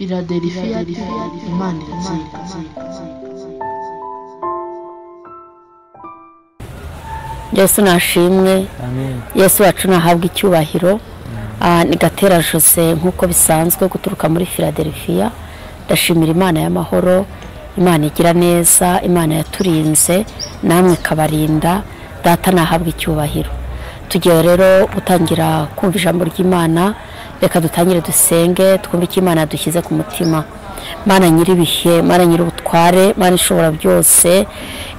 Philadelphia, Imana iratsinda. Yesu nashimwe, Yesu wacu nahabwa icyubahiro. Ni Gatera Jose nkuko bisanzwe guturuka muri Philadelphia. Ndashimira Imana y'amahoro, Imana igira neza, Imana yaturinze namwe kabarinda. Data nahabwa icyubahiro. Tugiye rero gutangira kumva ijambo ry'Imana. Reka dutangire dusenge twumve icyo Imana dushyize ku mutima. Mana nyiribihe, Mana nyirubutware, Mana ishobora byose,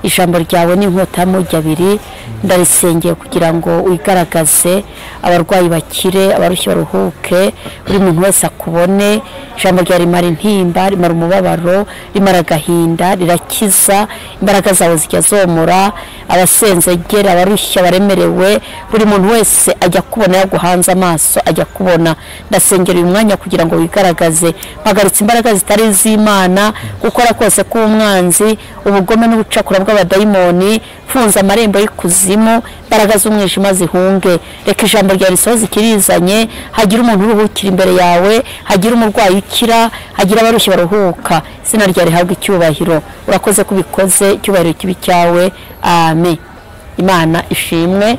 ijambo ryawe ni inkota y'amujyi abiri. Ndarisengeye kugira ngo wigaragaze, abarwayi bakire, abarushye baruhuke, buri muntu wese akubone. Ijambo ryawe rimara intimba, rimara umubabaro, rimara agahinda, rirakiza. Imbaraga zawe zijya zomora abasenzegera, abarushye, abaremerewe. Buri muntu wese ajya kubona yaguhanze amaso, ajya kubona. Ndasengera uyu mwanya kugira ngo wigaragaze. Mpagaritse imbaraga zitari z'Imana, gukora kose k'umwanzi, ubugome n'ubucakura bw'abadayimoni. Funza amarembo y'ikuzimu, imbaraga z'umwijima zihunge. Reka ijambo ryawe risohoze ikirizanye, hagira umuntu uruhukira imbere yawe, hagira umurwayi ukira, hagira abarushye baruhuka. Izina ryawe rihabwe icyubahiro. Urakoze kubikoze, icyubahiro kibi cyawe. Amen. Imana ishimwe.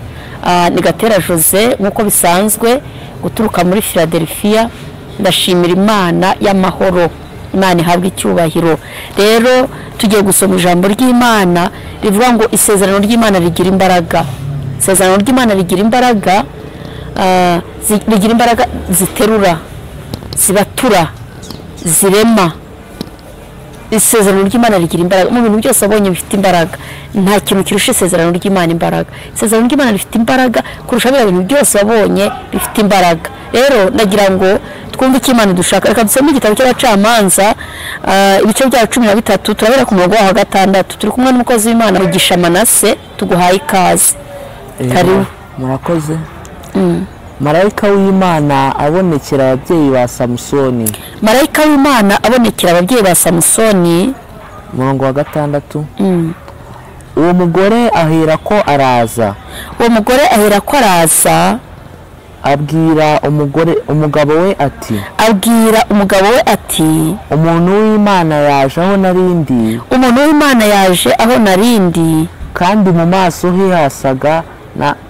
Ni Gatera Jose nkuko bisanzwe guturuka muri Philadelphia. Ndashimira Imana y'amahoro, Imana ihabwe icyubahiro. Rero tugiye gusoma ijambo ry'Imana rivuga ngo isezerano ry'Imana rigira imbaraga. Isezerano ry'Imana rigira imbaraga, rigira imbaraga ziterura, zibatura, zirema. Isezerano ry'Imana rigira imbaraga mu bintu byose abonye bifite imbaraga. Nta kintu kirusha isezerano ry'Imana imbaraga. Isezerano ry'Imana rifite imbaraga kurusha ibintu byose wabonye bifite imbaraga. Rero nagira ngo twumve icyo Imana dushaka. Reka dusome igitabo cy'abacamanza, ibice bya 13, turabera ku murongo wa 6. Turi kumwe n'umukozi w'Imana Mugisha Manase, tuguhaye ikaze. Karibu. Murakoze. Marayika w'Imana abonekera ababyeyi ba Samusoni. Marayika w'Imana abonekera ababyeyi ba Samusoni. Murongo wa 6. Uwo mugore ahera ko araza. Uwo mugore ahera ko araza. Abwira umugabo we ati, abwira umugabo we ati, umuntu w'Imana yaje aho narindi. Umuntu w'Imana yaje aho narindi. Kandi mu maso he hasaga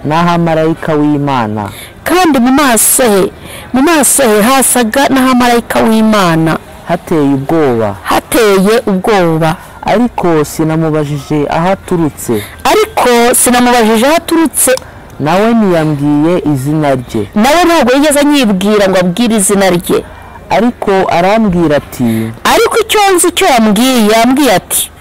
n'ahamarayika w'Imana. Kandi mu maso he hasaga n'ahamarayika w'Imana. Hateye ubwoba. Hateye ubwoba. Ariko sinamubajije aho aturutse. Ariko sinamubajije aho aturutse. Nawe ntiyambwiye izina rye. Nawe ntabwo yigeze anyibwira ngo abwire izina rye. Ariko arambwira ati, ariko icyo nzi icyo yambwiye, yambwiye ati,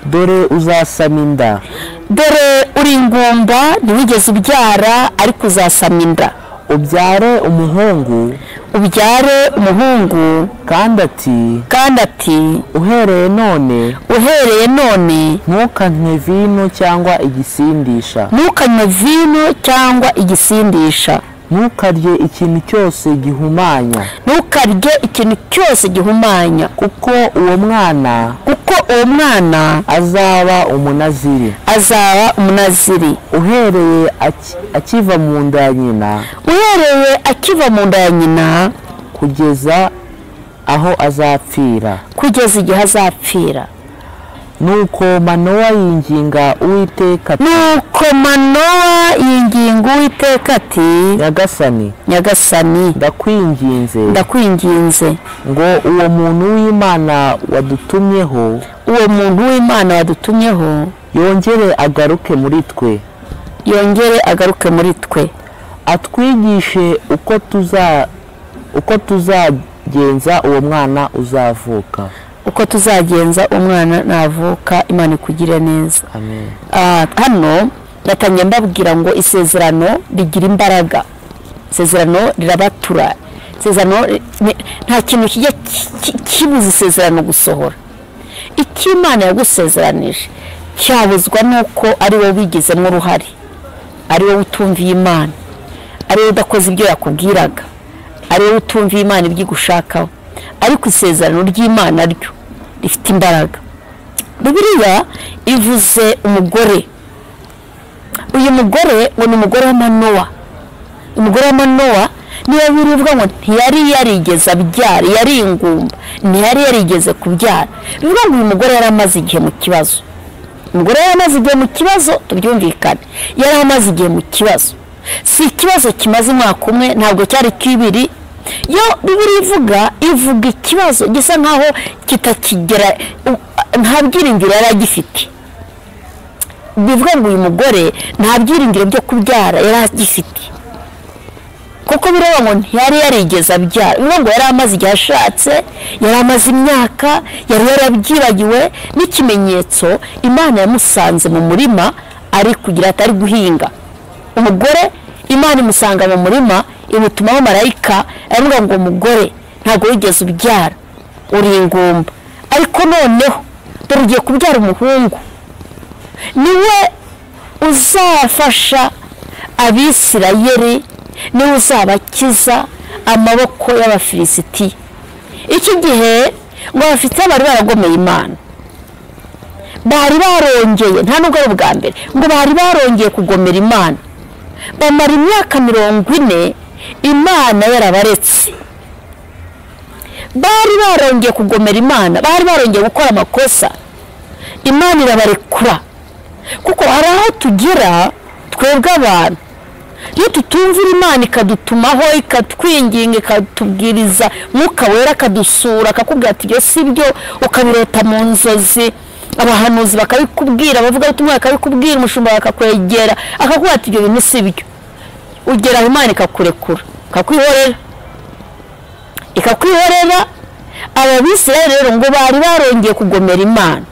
dore uzasama inda. Dore uri ingumba, ntiwigeze ubyara, ariko uzasama inda. Ubyare umuhungu. Ubyare umuhungu. Kandi ati, kandi ati, uhereye none, uhereye none, ntukanywe vino cyangwa igisindisha. Ntukanywe vino cyangwa igisindisha. Ntukarye ikintu cyose gihumanya. Ntukarye ikintu cyose gihumanya. Kuko uwo mwana, kuko uwo mwana azaba umunaziri. Azaba umunaziri. Uhereye akiva mu nda ya nyina. Uhereye akiva mu nda ya nyina kugeza aho azapfira. Kugeza igihe azapfira. Nuko Manowa yinginga Uwiteka ati, nuko Manowa yinginga Uwiteka ati, Nyagasani, Nyagasani, ndakwinginze, ndakwinginze ngo uwo muntu w'Imana wadutumyeho, uwo muntu w'Imana wadutumyeho, yongere agaruke muri twe, yongere agaruke muri twe, atwigishe uko tuzagenza uwo mwana uzavuka. Uko tuzagenza umwana navuka. Imana ikugire neza. Amen. Hano natangiye mbabwira ngo isezerano rigira imbaraga. Isezerano rirabatura. Isezerano nta kintu kijya kibuza isezerano gusohora. Icyo Imana yagusezeranije cyabuzwa nuko ari wowe wigizemo uruhare, ari wowe utumviye Imana, ari wowe udakoze ibyo yakubwiraga, ari wowe utumviye Imana ibyo igushakaho. Ariko isezerano ry'Imana ryo rifite imbaraga. Bibiliya ivuze umugore. Uyu mugore ngo ni umugore wa Manowa. Umugore wa Manowa niyo bivuga ngo ntiyari yarigeze abyara, yari ingumba. Ntiyari yarigeze kubyara. Bivuga ngo uyu mugore yari amaze igihe mu kibazo. Umugore yari amaze igihe mu kibazo, tubyumvikane. Yari amaze igihe mu kibazo. Si ikibazo kimaze umwaka umwe, ntabwo cyari kibiri. Yo Bibiliya ivuga ikibazo gisa nkaho kitakigera, nta byiringiro yari agifite. Bivuga ngo uyu mugore nta byiringiro byo kubyara yari agifite, kuko bireba ngo ntiyari yarigeze abyara. Bivuga ngo yari amaze igihe ashatse, yari amaze imyaka, yari yarabyibagiwe. N'ikimenyetso, Imana yamusanze mu murima ari kugira atari guhinga. Umugore Imana imusanga mu murima, imutumaho marayika, aravuga ngo umugore ntabwo wigeze ubyara, uri ingumba, ariko noneho dore ugiye kubyara umuhungu, niwe uzafasha Abisirayeli, niwe uzabakiza amaboko y'Abafilisitiya. Iki gihe ngo Abafilisitiya bari baragomeye Imana, bari barongeye, nta nubwo ari ubwa mbere, ngo bari barongeye kugomera Imana. Bamara imyaka 40 Imana yarabaretse. Bari barongeye kugomera Imana, bari barongeye gukora amakosa, Imana irabarekura. Kuko hari aho tugera twebwe abantu, iyo tutumvira Imana ikadutumaho, ikatwinginga, ikatubwiriza, Mwuka Wera akadusura, akakubwira ati ibyo si byo, ukabirota mu nzozi, abahanuzi bakabikubwira, abavugabutumwa bakabikubwira, umushumba bakakwegera akakubwira ati ibyo bintu si byo. Ugera aho Imana ikakurekura, ikakwihorera, ikakwihorera. Abisirayeli rero ngo bari barongeye kugomera Imana,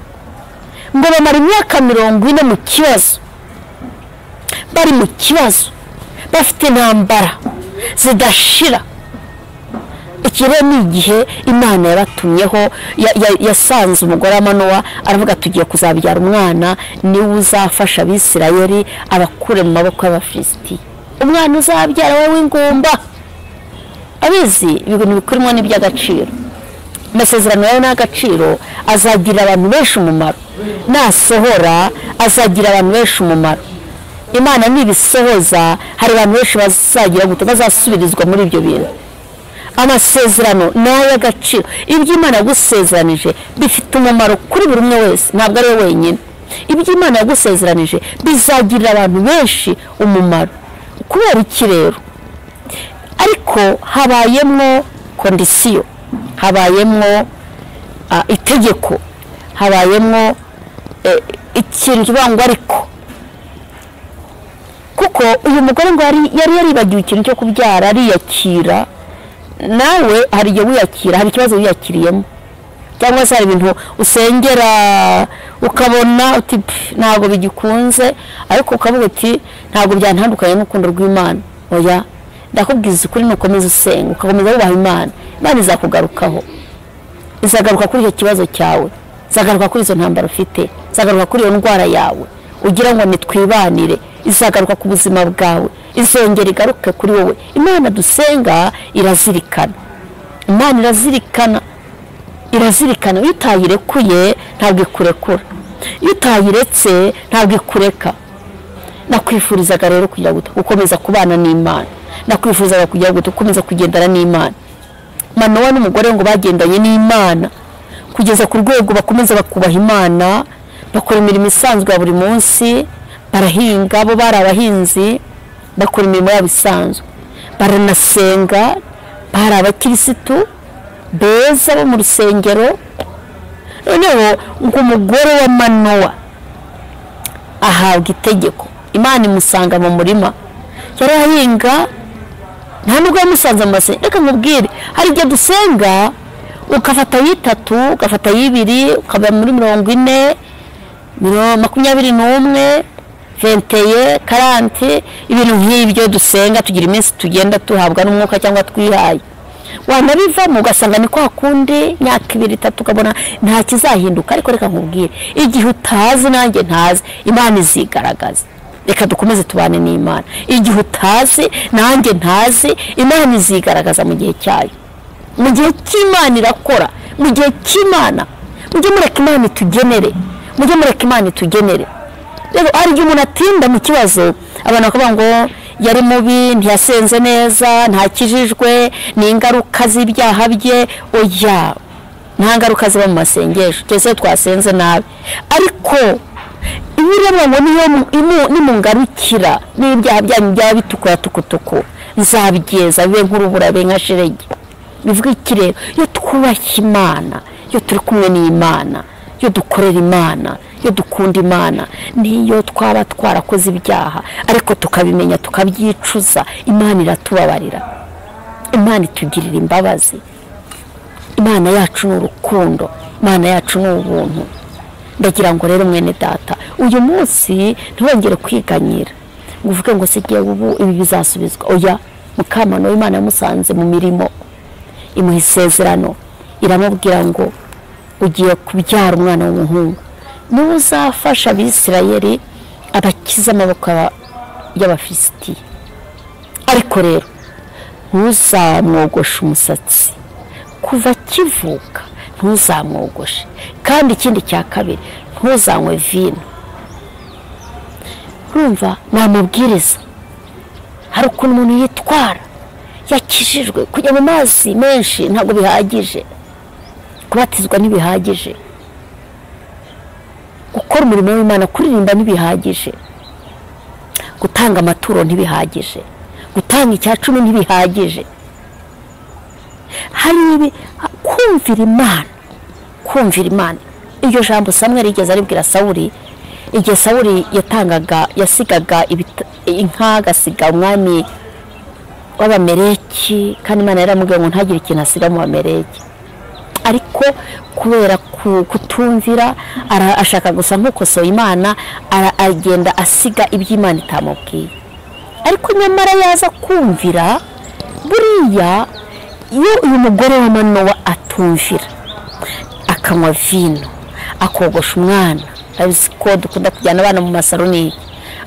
ngo bamara imyaka 40 mu kibazo, bari mu kibazo, bafite intambara zidashira. Iki rero ni igihe Imana yabatumyeho, yasanze umugore wa Manowa, aravuga tugiye kuzabyara umwana, niwe uzafasha Abisirayeli abakure mu maboko y'Abafilisitiya. Umwana uzabyara wowe w'ingumba. Abizi ibintu bikurimo ni iby'agaciro. Amasezerano yawe n'agaciro, azagira abantu benshi umumaro. Nasohora azagira abantu benshi umumaro. Imana nibisohoza, hari abantu benshi bazagira gute, bazasubirizwa muri ibyo bintu. Amasezerano ni ay'agaciro. Ibyo Imana yagusezeranije bifite umumaro kuri buri umwe wese, ntabwo ari we wenyine. Ibyo Imana yagusezeranije bizagirira abantu benshi umumaro. Kubera iki rero? Ariko habayemwo kondisiyo, habayemwo itegeko, habayemwo ikintu kivuga ngo ariko. Kuko uyu mugore ngo yari yaribagiwe ikintu cyo kubyara, ariyakira. Nawe hari igihe wiyakira, hari ikibazo wiyakiriyemo, cyangwa se hari ibintu usengera ukabona uti ntabwo bigikunze, ariko ukavuga uti ntabwo byantandukanye n'urukundo rw'Imana. Oya, ndakubwiza ukuri, nukomeza usenga, ugakomeza wubaha Imana, Imana izakugarukaho, izagaruka kuri icyo kibazo cyawe, izagaruka kuri izo ntambara ufite, izagaruka kuri iyo ndwara yawe ugira ngo nitwibanire, izagaruka ku buzima bwawe, izongera igaruke kuri wowe. Imana dusenga irazirikana, Imana irazirikana, irazirikana. Iyo utayirekuye ntabwo ikurekura, iyo utayiretse ntabwo ikureka. Nakwifurizaga rero kugira ngo ukomeza kubana n'Imana, nakwifurizaga kugira ngo ukomeza kugendana n'Imana. Manowa n'umugore ngo bagendanye n'Imana kugeza ku rwego bakomeza bakubaha Imana, bakora imirimo isanzwe ya buri munsi, barahinga, bo bari abahinzi, bakora imirimo yabo isanzwe, baranasenga, bari abakirisitu beza bo mu rusengero. Noneho ngo umugore wa Manowa ahabwa itegeko, Imana imusanga mu murima, yari ahinga, nta nubwo yamusanze mu masengesho. Reka nkubwire, hari igihe dusenga ukafata 3, ugafata 2, ukaba muri 40, 21, 21, 40, ibintu nk'ibyo dusenga, tugira iminsi tugenda tuhabwa n'umwuka cyangwa twihaye. Wanabivamo ugasanga ni kwa kundi, imyaka 2 3 ukabona nta kizahinduka. Ariko reka nkubwire, igihe utazi nanjye ntazi, Imana izigaragaza. Reka dukomeze tubane n'Imana. Igihe utazi nanjye ntazi, Imana izigaragaza mu gihe cyayo. Mu gihe cy'Imana irakora, mu gihe cy'Imana. Mujye mureka Imana itugenere, mujye mureka Imana itugenere. Rero hari igihe umuntu atinda mu kibazo, abantu bakavuga ngo yari mubi, ntiyasenze neza, ntakijijwe, ni ingaruka z'ibyaha bye. Oya, Nta ngaruka ziba mu masengesho cyese twasenze nabi, ariko ibiremwa ngo niyo nimungarukira n'ibyaha byanyu byaba bitukura tukutuku nzabigeza bibe nk'urubura be nka sheregi. Bivuga iki rero? Iyo twubashye Imana, iyo turi kumwe n'Imana, iyo dukorera Imana, iyo dukunda Imana, niyo twaba twarakoze ibyaha ariko tukabimenya tukabyicuza, Imana iratubabarira, Imana itugirira imbabazi. Imana yacu ni urukundo, Imana yacu ni ubuntu. Ndagira ngo rero mwene data, uyu munsi ntiwongere kwiganyira ngo uvuge ngo se giye ubu ibi bizasubizwa. Oya, mukamano Imana yamusanze mu mirimo, imuha isezerano, iramubwira ngo ugiye kubyara umwana w'umuhungu, niwe uzafasha Abisirayeli abakiza amaboko y'Abafilisitiya. Ariko rero ntuzamwogoshe umusatsi kuva akivuka, ntuzamwogoshe. Kandi ikindi cya kabiri, ntuzanywe vino. Urumva ni amabwiriza. Hari ukuntu umuntu yitwara yakijijwe, kujya mu mazi menshi ntabwo bihagije, kubatizwa ntibihagije, gukora umurimo w'Imana, kuririmba ntibihagije, gutanga amaturo ntibihagije, gutanga icyacumi ntibihagije. Hari kumvira Imana, kumvira Imana. Iryo jambo Samweli yigeze aribwira Sawuli igihe Sawuli yatangaga, yasigaga inka, agasiga umwami w'Abameleki, kandi Imana yaramubwiye ngo ntagire ikintu asiga mu Bameleki. Ariko kubera kutumvira, ashaka gusa nk'ukosoye Imana, agenda asiga iby'Imana itamubwiye. Ariko nyamara yaza kumvira, buriya iyo uyu mugore wa Manowa atumvira, akanywa vino, akogosha umwana, abizi ko dukunda kujyana abana mu masaroni,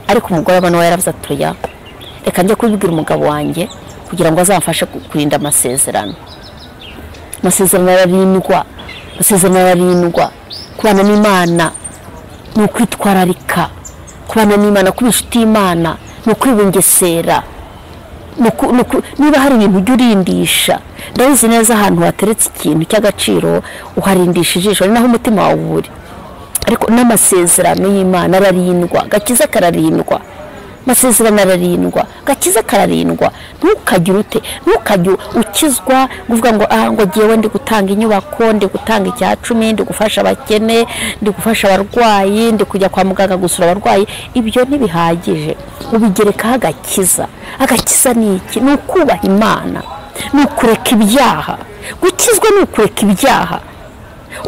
ariko umugore wa Manowa yaravuze ati oya, reka njye kubibwira umugabo wanjye kugira ngo azamfashe kurinda amasezerano. Amasezerano ararindwa, amasezerano ararindwa. Kubana n'Imana ni ukwitwararika, kubana n'Imana, kuba inshuti y'Imana ni ukwibungesera. Niba hari ibintu ujya urindisha, ndabizi neza ahantu hateretse ikintu cy'agaciro uharindisha ijisho, ni naho umutima wawe uri. Ariko n'amasezerano y'Imana ararindwa, gakiza kararindwa, amasezerano ararindwa, gakiza kararindwa. Ntukagire ute, ntukajye ukizwa uvuga ngo ah, ngo giyewe ndi gutanga inyubako, ndi gutanga icyacumi, ndi gufasha abakene, ndi gufasha abarwayi, ndi kujya kwa muganga gusura abarwayi. Ibyo ntibihagije, ubigerekaho agakiza. Agakiza ni iki? Ni ukubaha Imana, ni ukureka ibyaha. Gukizwa ni ukureka ibyaha,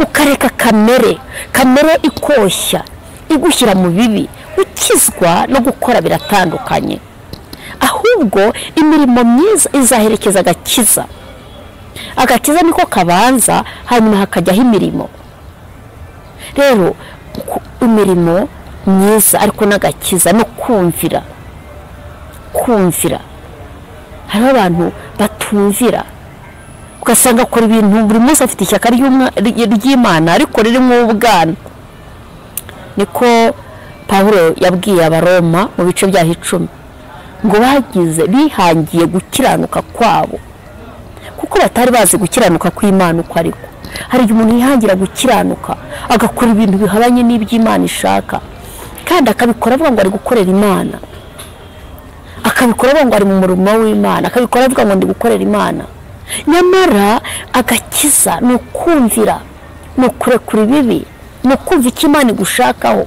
ukareka kamere, kamere ikoshya igushyira mu bibi. Ukizwa no gukora biratandukanye, ahubwo imirimo myiza izaherekeza agakiza. Agakiza niko kabanza, hanyuma hakajyaho imirimo. Rero imirimo myiza ariko n'agakiza no kumvira, kumvira. Hari abantu batumvira, ugasanga akora ibintu buri munsi afite ishyaka ry'Imana ariko ririmo ubwana. Niko Pawulo yabwiye Abaroma mu bice byaho 10 ngo bagize bihangiye gukiranuka kwabo, kuko batari bazi gukiranuka kw'Imana uko ariko. Hari igihe umuntu yihangira gukiranuka agakora ibintu bihabanye n'iby'Imana ishaka, kandi akabikora avuga ngo ari gukorera Imana, akabikora avuga ngo ari mu murimo w'Imana, akabikora avuga ngo ndi gukorera Imana. Nyamara agakiza ni ukumvira, ni ukurekura ibibi, ni ukumva icyo Imana igushakaho.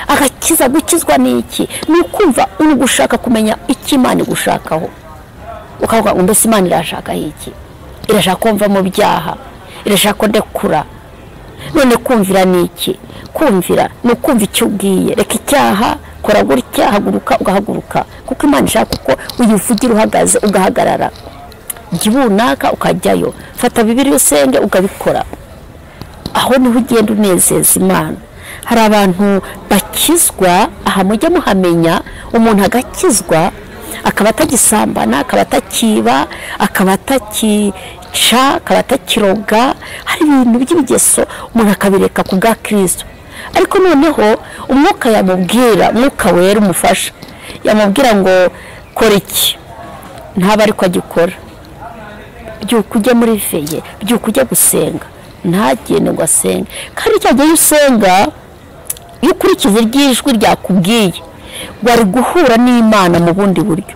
Agakiza, gukizwa ni iki? Ni ukumva uri gushaka kumenya icyo Imana igushakaho, ukavuga ngo mbese Imana irashaka iki? Irashaka ko mva mu byaha, irashaka ko ndekura. None kumvira ni iki? Kumvira ni ukumva icyo ubwiye, reka icyaha, kora gutya, haguruka, ugahaguruka, kuko Imana ishaka ko uyivugira uhagaze, ugahagarara. Jya ubunaka ukajyayo, fata Bibiliya usenge ukabikora. Aho niho ugenda unezeza Imana. Hari abantu bakizwa, aha mujya muhamenya, umuntu agakizwa akaba atagisambana, akaba atakiba, akaba atakica, akaba atakiroga. Hari ibintu by'ibigeso umuntu akabireka ku bwa Kristo. Ariko noneho umwuka yamubwira, umwuka wera umufasha, yamubwira ngo kora iki, ntaba ariko agikora. Byuka ujya muri veye, byuka ujya gusenga. Ntagende ngo asenge. Kandi cya gihe usenga, iyo ukurikiza iry'ijwi ryakubwiye, wari guhura n'Imana mu bundi buryo.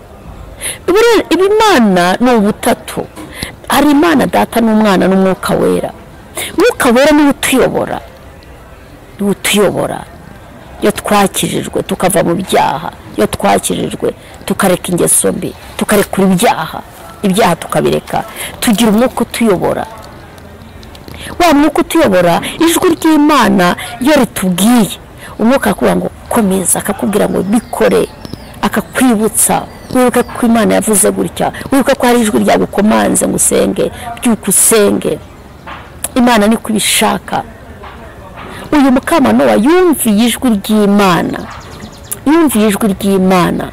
Imana ni ubutatu. Hari Imana Data n'Umwana n'Umwuka Wera. Umwuka Wera niwe utuyobora, niwe utuyobora. Iyo twakijijwe tukava mu byaha, iyo twakijijwe tukareka ingeso mbi, tukarekura ibyaha, ibyaha tukabireka, tugira umwuka utuyobora. Wa mwuka utuyobora, ijwi ry'Imana iyo ritubwiye, umwuka akakubwira ngo komeza, akakubwira ngo bikore, akakwibutsa. Wibuka ko Imana yavuze gutya, wibuka ko hari ijwi ryagukomanze ngo usenge, byuka usenge. Imana niko ibishaka. Uyu mukamanowa yumviye ijwi ry'Imana, yumviye ijwi ry'Imana.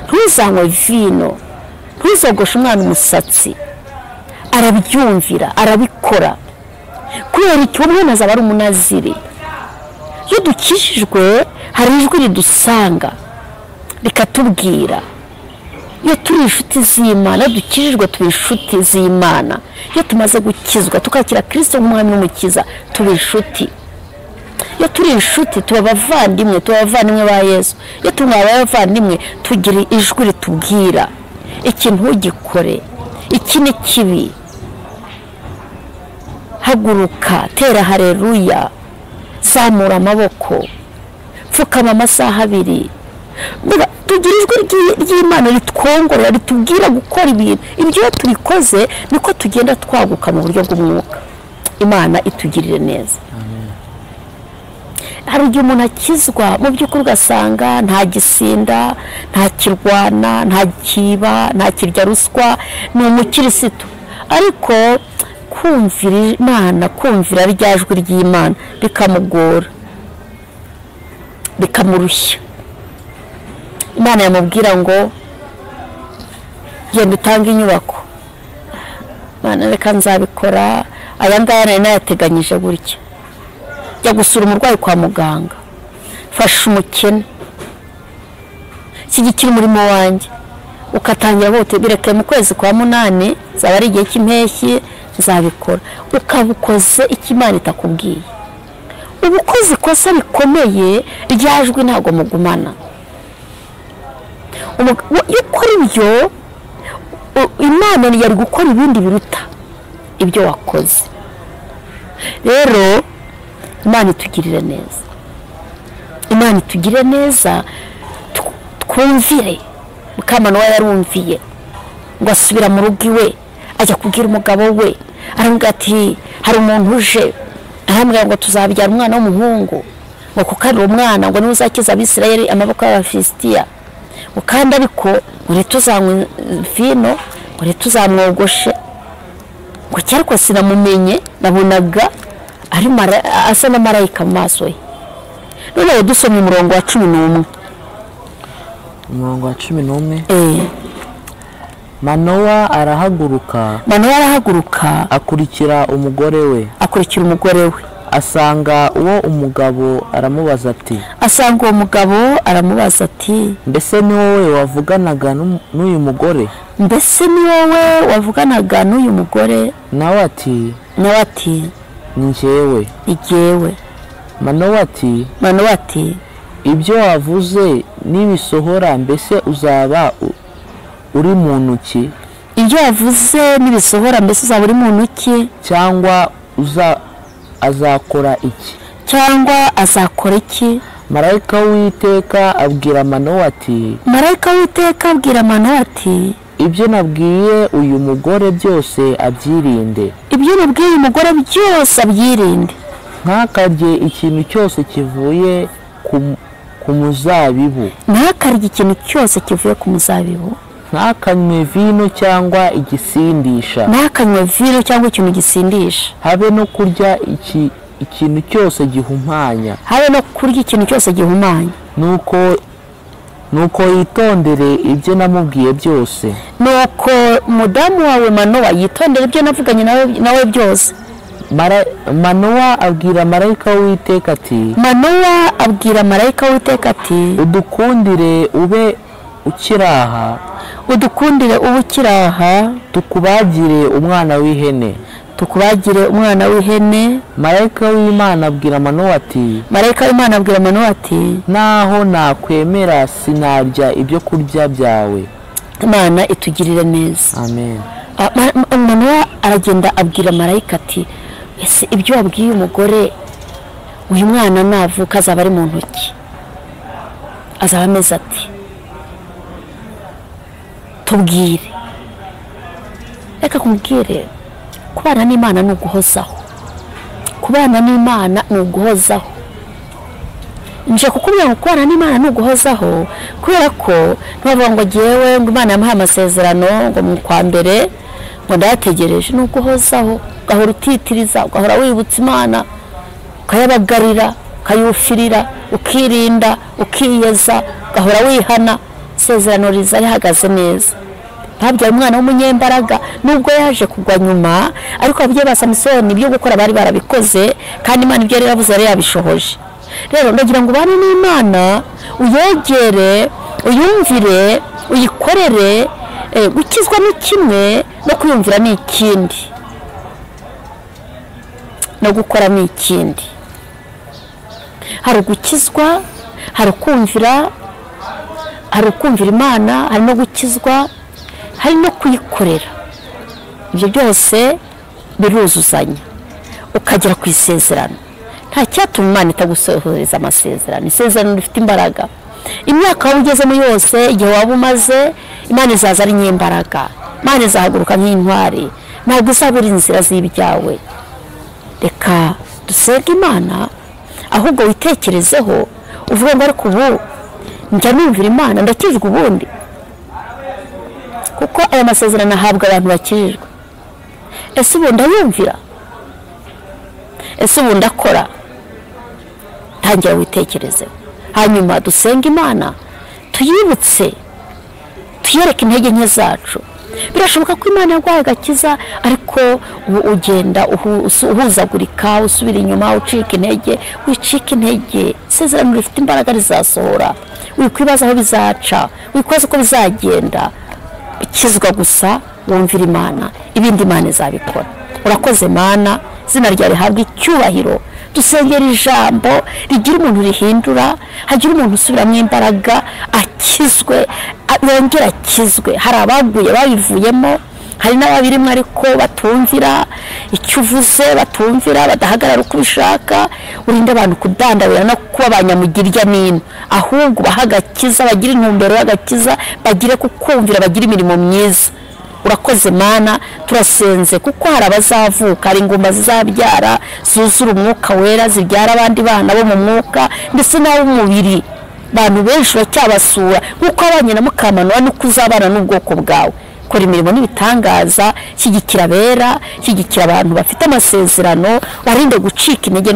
Ntuzanywe vino, ntuzogoshe umwana umusatsi. Arabyumvira, arabikora. Kubera icyo umwana azaba ari umunaziri. Iyo dukijijwe hari ijwi ridusanga rikatubwira. Iyo turi inshuti z'Imana, dukijijwe tuba inshuti z'Imana. Iyo tumaze gukizwa tukakira Kristo nk'umwami n'umukiza, tuba inshuti. Iyo turi inshuti tuba abavandimwe, tuba abavandimwe ba Yesu. Iyo tubaye abavandimwe tugira ijwi ritubwira iki ntugikore, iki ni kibi, haguruka, tera haleluya, zamura amaboko, pfukama amasaha abiri. Tugira ijwi ry'Imana ritwongorera, ritubwira gukora ibintu. Ibyo iyo tubikoze niko tugenda twaguka mu buryo bw'umwuka. Imana itugirire neza. Hari igihe umuntu akizwa mu by'ukuri ugasanga nta gisinda, nta kirwana, nta kiba, nta kirya ruswa, ni umukirisitu. Ariko kumvira Imana, kumvira rya jwi ry'Imana bikamugora, bikamurushya. Imana yamubwira ngo genda utange inyubako, Imana reka nzabikora, aya ngaya nari nayateganyije gutya. Jya gusura umurwayi kwa muganga, fasha umukene, shyigikira umurimo wanjye. Ukatangira bote bireke mu kwezi kwa 8, zaba ari igihe cy'impeshyi, nzabikora. Ukabukoze icyo Imana itakubwiye. Ubukoze ikosa rikomeye, ryajwi ntabwo mugumana. Iyo ukora ibyo, Imana yari gukora ibindi biruta ibyo wakoze. Rero Imana itugirire neza, Imana itugirire neza, twumvire. Mukamanowa yarumviye ngo asubira mu rugo iwe, ajya kubwira umugabo we, aramubwira ati hari umuntu uje, aramubwira ngo tuzabyara umwana w'umuhungu, ngo kuko ari umwana ngo niwe uzakiza Abisirayeli amaboko y'Abafilisitiya, ngo kandi ariko ngo ntituzanywe vino, ngo ntituzamwogoshe, ngo ariko sinamumenye, nabonaga ari asa na marayika mu maso ye. Noneho dusomye umurongo wa 11. Umurongo wa 11. Manowa arahaguruka. Manowa arahaguruka, akurikira umugore we. Akurikira umugore we. Asanga uwo umugabo aramubaza ati, asanga uwo mugabo aramubaza ati, mbese ni wowe wavuganaga n'uyu mugore? Mbese ni wowe wavuganaga n'uyu mugore? Nawe ati, nawe ati, ni njyewe. Ni jyewe. Manowa ati, Manowa ati, ibyo wavuze nibisohora mbese uzaba uri muntu ki? Ibyo wavuze nibisohora mbese uzaba uri muntu ki? Cyangwa azakora iki? Cyangwa azakora iki? Marayika w'Uwiteka abwira Manowa ati, Marayika w'Uwiteka abwira Manowa ati, ibyo nabwiye uyu mugore byose abyirinde. Ibyo nabwiye uyu mugore byose abyirinde. Ntakarye ikintu cyose kivuye ku muzabibu. Ntakarye ikintu cyose kivuye ku muzabibu. Ntakanywe vino cyangwa igisindisha. Ntakanywe vino cyangwa ikintu gisindisha. Habe no kurya ikintu cyose gihumanya. Habe no kurya ikintu cyose gihumanya. Nuko yitondere ibyo namubwiye byose. Nuko mudamu wawe Manowa yitondere ibyo navuganye nawe byose. Manowa abwira marayika w'Uwiteka ati, Manowa abwira marayika w'Uwiteka ati, udukundire ube ukiraha, udukundire ube ukiraha, tukubagire umwana w'ihene, Tukubagire umwana w'ihene. Marayika w'Imana abwira Manowa ati, Marayika w'Imana abwira Manowa ati, naho nakwemera sinarya ibyo kurya byawe. Imana itugirire neza. Amen. Manowa aragenda abwira marayika ati, ese ibyo wabwiye umugore, uyu mwana navuka azaba ari mu ntoki, azaba ameze ati? Tubwire. Reka kumubwire, kubana n'Imana ni uguhozaho. Kubana n'Imana ni uguhozaho. Nje kukubwira ngo kubana n'Imana ni uguhozaho, kubera ko ntibavuga ngo jyewe ngo Imana yamuhaye amasezerano ngo mu kwa mbere ngo ndayategereje. Ni uguhozaho, ugahora utitiriza, ugahora wibutsa Imana, ukayabagarira, ukayufirira, ukirinda, ukiyeza, ugahora wihana. Isezerano riza rihagaze neza. Babyaye umwana w'umunyembaraga, nubwo yaje kugwa nyuma, ariko ababyeyi ba Samusoni ibyo gukora bari barabikoze, kandi Imana ibyo yari yaravuze yari yabishohoje. Rero ndagira ngo ubane n'Imana, uyegere, uyumvire, uyikorere. Gukizwa ni kimwe, no kwiyumvira ni ikindi, no gukora ni ikindi. Hari ugukizwa, hari ukumvira, hari ukumvira Imana, hari no gukizwa, hari no kuyikorera. Ibyo byose biruzuzanya ukagera ku isezerano. Nta cyatuma Imana itagusohoreza amasezerano. Isezerano rifite imbaraga. Imyaka waba ugezemo yose, igihe waba umaze, Imana izaza ari nyembaraga. Imana izahaguruka nk'intwari, ntabwo izabura inzira z'ibyawe. Reka dusenge Imana, ahubwo witekerezeho uvuge ngo ariko ubu njya numvira Imana, ndakijwe ubundi. Kuko aya masezerano ahabwa abantu bakijijwe. Ese ubu ndayumvira? Ese ubu ndakora? Tangira witekerezeho. Hanyuma dusenge Imana, tuyibutse, tuyereke intege nke zacu. Birashoboka ko Imana yaguhaye agakiza, ariko ubu ugenda uhuzagurika, usubira inyuma, ucika intege. Wicika intege, isezerano rifite imbaraga, rizasohora. Wikwibaza aho bizaca, wikwibaza uko bizagenda. Ukizwa gusa, wumvira Imana, ibindi Imana izabikora. Urakoze Mana, izina ryawe rihabwe icyubahiro. Dusengera ijambo rigira umuntu rihindura, hagira umuntu usubiramo imbaraga, akizwe, yongera akizwe. Hari abaguye babivuyemo, hari n'ababirimo ariko batumvira icyo uvuze, batumvira, badahagarara uko ubishaka. Urinde abantu kudandabira no kuba abanyamugirya n'ino, ahubwo baha agakiza, bagire intumbero y'agakiza, bagire kukumvira, bagire imirimo myiza. Urakoze Mana, turasenze kuko hari abazavuka, hari ingumba zizabyara zuzura umwuka wera, zibyara abandi bana bo mu mwuka ndetse n'ab'umubiri. Abantu benshi bacyabasura nk'uko abanye na Mukamana, nuko uzabana n'ubwoko bwawe. Kora imirimo n'ibitangaza, shyigikira abera, shyigikira abantu bafite amasezerano, barinde gucika intege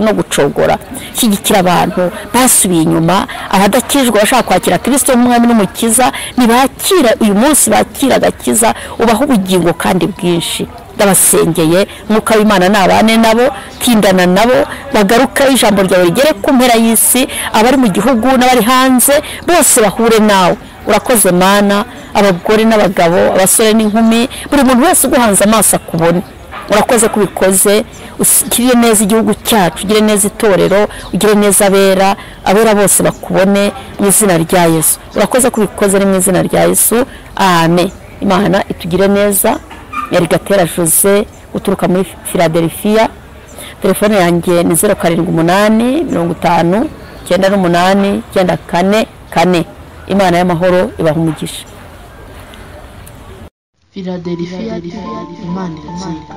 no gucogora. Shyigikira abantu basubiye inyuma, abadakijwe bashaka kwakira Kristo nk'umwami n'umukiza, nibakira uyu munsi, bakira agakiza, ubaho ubugingo kandi bwinshi. Ndabasengeye, Mwuka w'Imana nabane nabo, tindana nabo, bagaruka ijambo ryawe rigere ku mpera y'isi, abari mu gihugu n'abari hanze bose bahure nawe. Urakoze Mana, abagore n'abagabo, abasore n'inkumi, buri muntu wese uguhanze amaso akubone. Urakoze kubikoze, ugire neza igihugu cyacu, ugire neza itorero, ugire neza abera, abera bose bakubone mu izina rya Yesu. Urakoze kubikoze ni mu izina rya Yesu. Amen. Imana itugire neza. Yari Gatera Jose uturuka muri Philadelphia. Telefone yanjye ni 078 50 98 94 4. Imana y'amahoro ibaha umugisha. Philadelphia, Imana irazirikana.